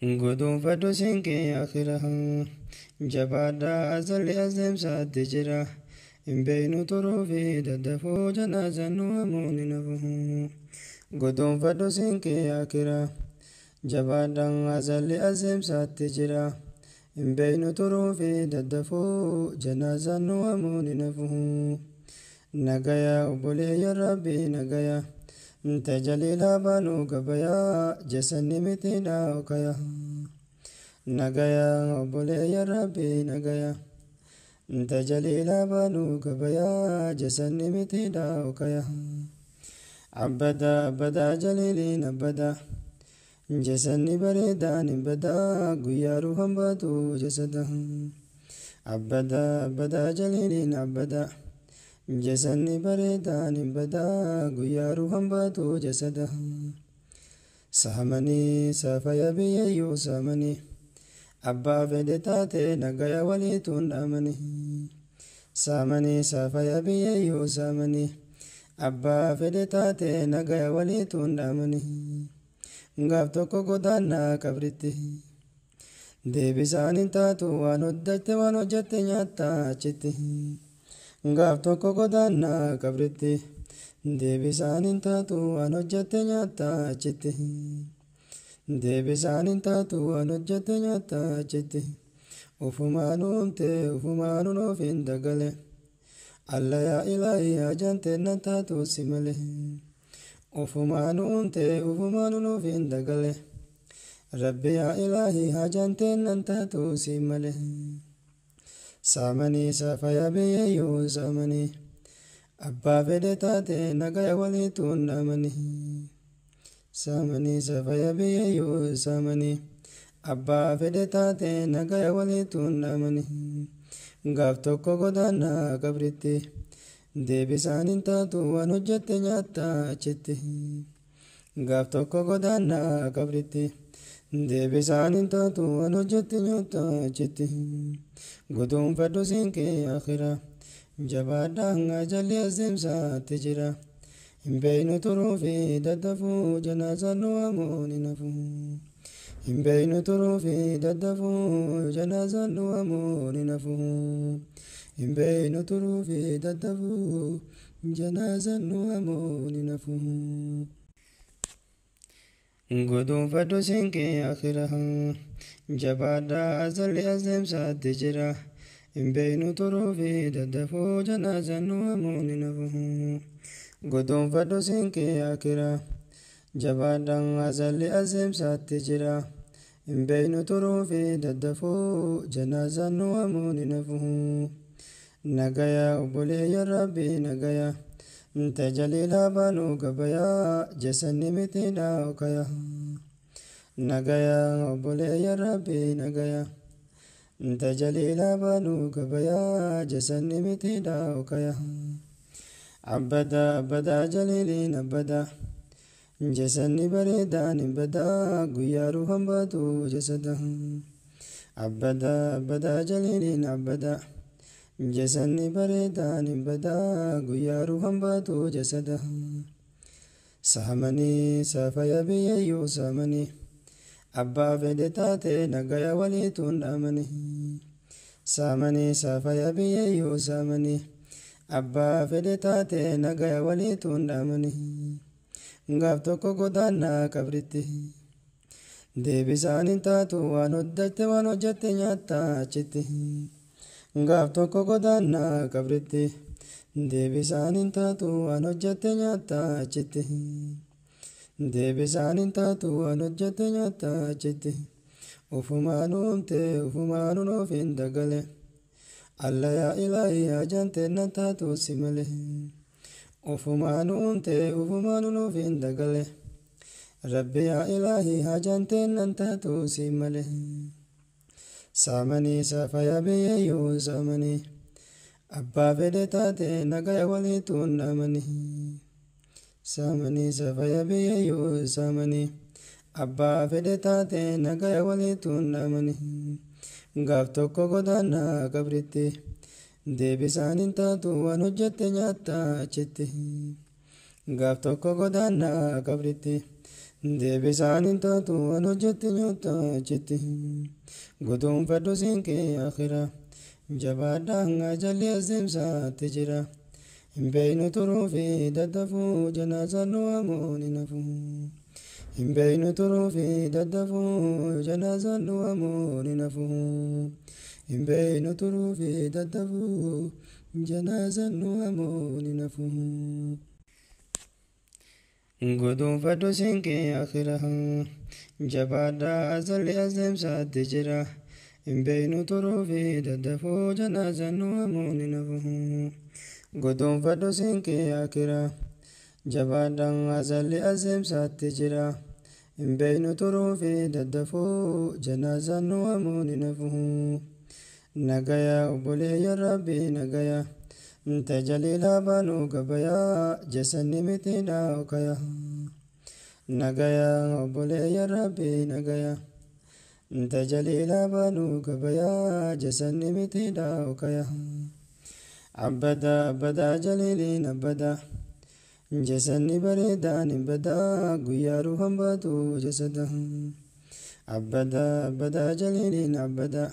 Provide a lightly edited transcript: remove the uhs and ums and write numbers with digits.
Guduunfadhu siinqee akhiraa jabaadhaa azalli azeemsaatti jira. Hin beeynu turuu fi daddafuu janaazaan nu hamuun hin hafu. Guduunfadhu siinqee akhiraa jabaadhaan azalli azeemsaatti jira. Hin beeynu turuu fi daddafuu janaazaan nu hamuun hin hafu. Nagaya obboleeyyan Rabbii nagaya. Tajaliilaa baanuu gabayaa jasanni mitiidha okaya. Nagaya obboleeyyan Rabbii nagaya. Tajaliilaa baanuu gabayaa jasanni mitiidha okaya. Abbadaa abbadaa jaliiliin abbadaa. Jasanni bareedaan hin badaa guyyaa ruuhan baatu jasada. Abbadaa abbadaa jaliiliin abbadaa. Jasanni bareedaan hin badaa guyyaa ruuhan baatu jasada. Saamanii saafaya biyyayyuu saamanii abbaa fedhe taate nagaya waliituun dhaamanii. Saamanii saafaya biyyayyuu saamanii abbaa fedhe taate nagaya waliituun dhaamanii. Gaaf tokko godaannaa qabritti deebisaan hin taatu waan hojjette waan hojjette nyaatta achitti. Gaaf tokko godaannaa qabritti deebisaan hin taatu waan hojjette nyaatta achitti. Deebisaan hin taatu waan hojjette nyaatta achitti. Ufumaan uumte ufumaan nuuf hin dagale. Alla yaa ilaahi hajaan nan taatu si malee. Ufumaan uumte ufumaan nuuf hin dagale. Rabbi yaa ilaahi hajaan nan taatu si malee. Saamanii saafaya biyyayyuu saamanii abbaa fedhe taate nagaya waliituun dhaamanii. Saamanii saafaya biyyayyuu saamanii abbaa fedhe taate nagaya waliituun dhaamanii. Gaaf tokko godaannaa qabritti deebisaan hin taatu waan hojjette nyaatta achitti. Gaaf tokko godaannaa qabritti deebisaan hin taatu waan hojjette nyaatta achitti. Guduunfadhu siinqee akhiraa jabaadhaan ajalli azeemsaatti jira. Hin beeynu turuu fi daddafuu janaazaan nu hamuun hin hafu. Hin beeynu turuu fi daddafuu janaazaan nu hamuun hin hafu. Hin beeynu turuu fi daddafuu janaazaan nu hamuun hin hafu. Guduunfadhu siinqee akhiraa jabaadhaa azalli azeemsaatti jira. Hin beeynu turuu fi daddafuu janaazaan nu hamuun hin hafu. Guduunfadhu siinqee akhiraa jabaadhaan azalli azeemsaatti jira. Hin beeynu turuu fi daddafuu janaazaan nu hamuun hin hafu. Nagaya obboleeyyan Rabbii nagaya. Tajaliilaa baanuu gabayaa jasanni mitiidha okaya. Nagaya obboleeyyan Rabbii nagaya. Tajaliilaa baanuu gabayaa jasanni mitiidha okaya. Abbadaa abbadaa jaliiliin abbadaa. Jasanni bareedaan hin badaa guyyaa ruuhan baatu jasada. Abbadaa abbadaa jaliiliin abbadaa. Jasanni bareedaan hin badaa guyyaa ruuhan baatu jasada. Saamanii saafaya biyyayyuu saamanii abbaa fedhe taate nagaya waliituun dhaamanii. Saamanii saafaya biyyayyuu saamanii abbaa fedhe taate nagaya waliituun dhaamanii. Gaaf tokko godaannaa qabritti deebisaan hin taatu waan hojjette waan hojjette nyaatta achitti. Gaaf tokko godaannaa qabritti deebisaan hin taatu waan hojjette nyaatta achitti. Deebisaan hin taatu waan hojjette nyaatta achitti. Ufumaan uumte ufumaan nuuf hin dagale. Alla yaa ilaahi hajaan nan taatu si malee. Ufumaan uumte ufumaan nuuf hin dagale. Rabbi yaa ilaahi hajaan nan taatu si malee. Saamanii saafaya biyyayyuu saamanii abbaa fedhe taate nagaya waliituun dhaamanii. Saamanii saafaya biyyayyuu saamanii abbaa fedhe taate nagaya waliituun dhaamanii. Gaaf tokko godaannaa qabritti deebisaan hin taatu waan hojjette nyaatta achitti. Gaaf tokko godaannaa qabritti Deebisaan hin taatu waan hojjette nyaata achitti. Guduunfadhu siinqee akhiraa. Jabaadhaan ajalli adeemsaatti jira. Hin beeynu turuu fi daddafuu janaazaan nu waamuun hin hafu. Hin beeynu turuu fi daddafuu janaazaan nu waamuun hin hafu. Hin beeynu turuu fi daddafuu janaazaan nu waamuun hin hafu. Guduunfadhu siinqee akhiraa. Jabaadhaa ajalli adeemsaatti jira. Hin beeynu turuu fi daddafuu janaazaan nu waamuun hin hafu. Guduunfadhu siinqee akhiraa. Jabaadhaan ajalli adeemsaatti jira. Hin beeynu turuu fi daddafuu janaazaan nu waamuun hin hafu. Nagaya obboleeyyan Rabbii nagaya. Tajaliilaa baanuu gabayaa jasanni mitiidha okaya. Nagaya obboleeyyan Rabbii nagaya. Tajaliilaa baanuu gabayaa jasanni mitiidha okaya. Abbadaa abbadaa jaliiliin abbadaa. Jasanni bareedaan hin badaa guyyaa ruuhan baatu jasada. Abbadaa abbadaa jaliiliin abbadaa.